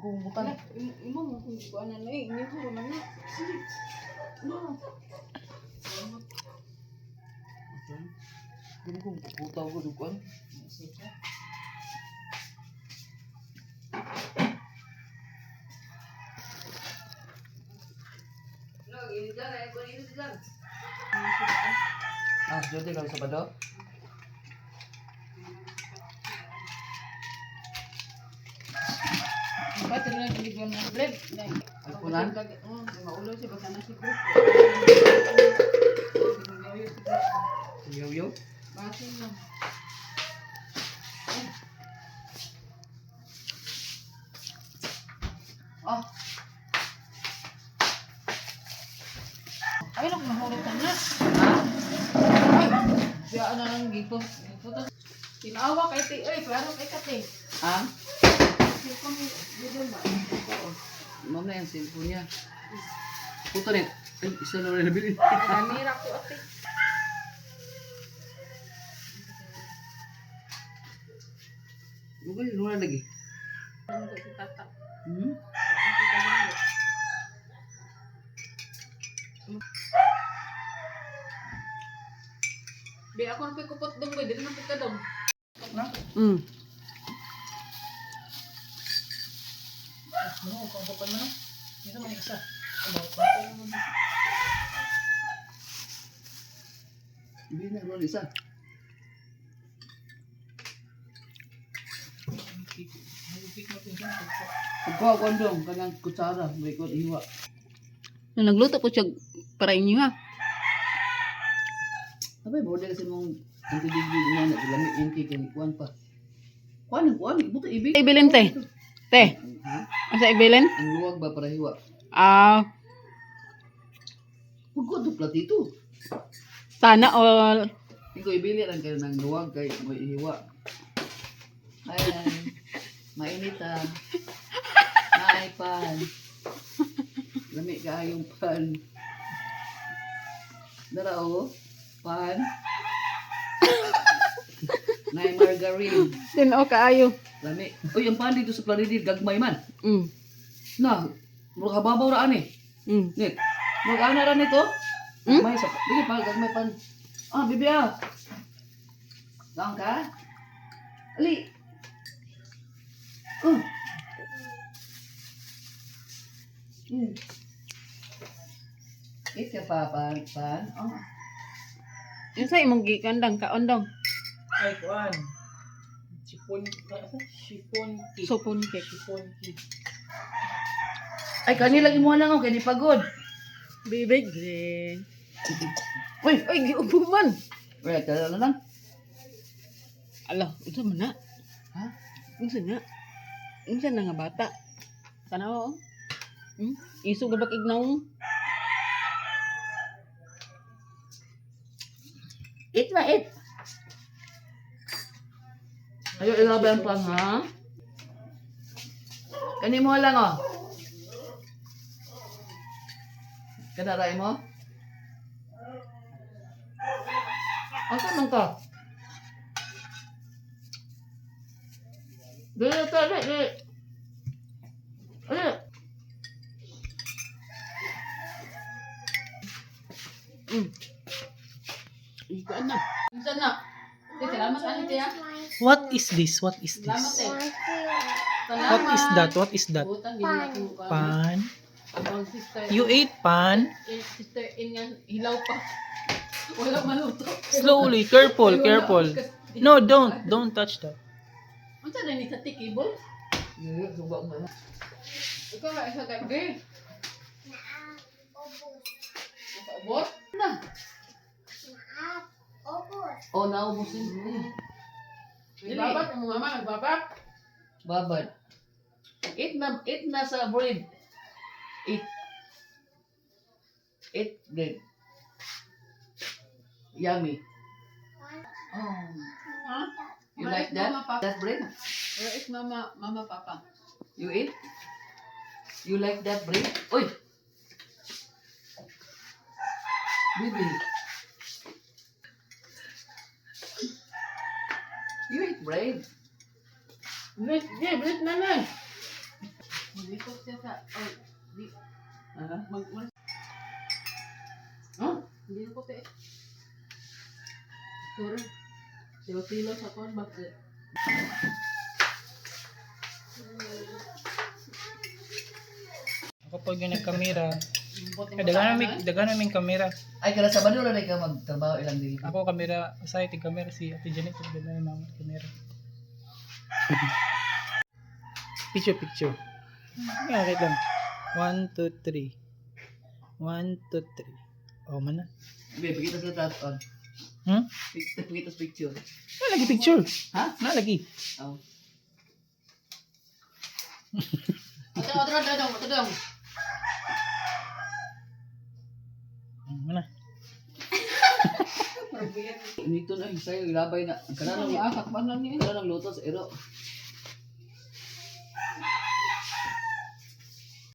Kung butan. Imo mo kung kuan na eh, inyo ko man na. No. Dili ko kutaw ko dukuan. Ah, jodi kalau Sabado. Ba't na lang bigyan ng bread? Ay, kunan? Oo, maulo siya basta na si Chris. Yo yo. Basin lang. Ah, Ay, naku, nahulog ka na. Ay, siya na lang gipo. Gipo to. Tinawa kay ti, ay, klaro kay kate. Ah, Cellphone video ba? oo. Ma'am na yung cellphone niya. Puto net. Ay, isa na rin nabili. Kamera ko ate. Mugay, nuna lagi. Ano ko si tata? Be, ako na kupot dong, boy. Dili na ka dong. Ano, kung kapan mo na? Dito man isa. Hindi na rin isa. Pagkuha ko dong, kanang kutsara, may kuha iwa. Nagluto po siya para inyo ha. Abay, border kasi mong ang tidigig niya na lamig yung cake ang kuan pa. Kuan ang kuan, buto ibig. Ibilin te. Te, Ha? asa ibilin? Ang luwag ba para hiwa? Ah, Pagkuha to platito. sana all. Hindi ko ibili lang kayo ng luwag kay may hiwa. Ay, mainit ah. Naay pan. Lami kaayong pan. Dara oh, pan. Naay margarine. Tinoo kaayo. Lami. Uy, ang pan dito sa Plaridel, gagmay man. Na, murag hababaw ra ani. Nit. Murag ana ra nito. Gagmay sa dili pa gagmay pan. Ah, bibi ah. Lang ka? Ali. Oh. Eat ka pa pan pan. Oh. Unsa imong gikandang kaon dong? Ay, kuan. Chiffon, ano? Chiffon cake. Sopon cake. Chiffon cake. Ay kani lang imo lang oh, kay di pagod. Bibig. Eh. Uy, Uy, giubo man. wala ka na lang. Ala, unsa man na? Ha? Unsa na? Unsa na nga bata? Tanaw oh. Iso gabak ignaw. Eat na eat. Ayo ilabi ang pan ha. Kani mo lang oh. Kana ra mo? Asa man ka? Dili ta dili. Dili. Dili. Ikuan na. Unsa na? Te, salamat ani te ah. What is this? What is Salamat this? te. What is that? What is that? Butang gid na ko. Pan. Ang sister. You ate pan? Eh, sister in nga hilaw pa. Wala maluto. Slowly, careful, careful. No, don't. Don't touch that. Unsa na ni sa tikibol? Dili suba mo na. Ikaw ra isa kay girl. Nakaubos? Na. Oh, naubos din. Nagbabat ang mama, nagbabat. Babad. Eat na sa bread. Eat. Eat bread. Yummy. Oh. Ha? You like that? Mama, papa. That bread? Where is mama, mama, papa? You eat? You like that bread? Uy! Baby. You eat bread. Blit, di, blit na na. Ha? Mag Huh? Hindi na ko te. Turo. Silo-silo sa kon bakit? Ako pag yung nagkamera. Eh, daghan namin kamera. Ay, kada Sabado ra ka magtrabaho ilang dili. Ako kamera, usahay tig kamera si Ate Janet ug daghan mama kamera. Picture, picture. Yeah, wait lang. One, two, three. One, two, three. Oh, man na. Be, pagkita sa tat on. Hmm? Pagkita sa picture. Na lagi picture. Ha? Na lagi. Oh. Ato, ato, ato, ato, ato, ato. Man na. Nito na sayo ilabay na. Ang Ano kanang ni asak ba na ni? kanang luto sa ero.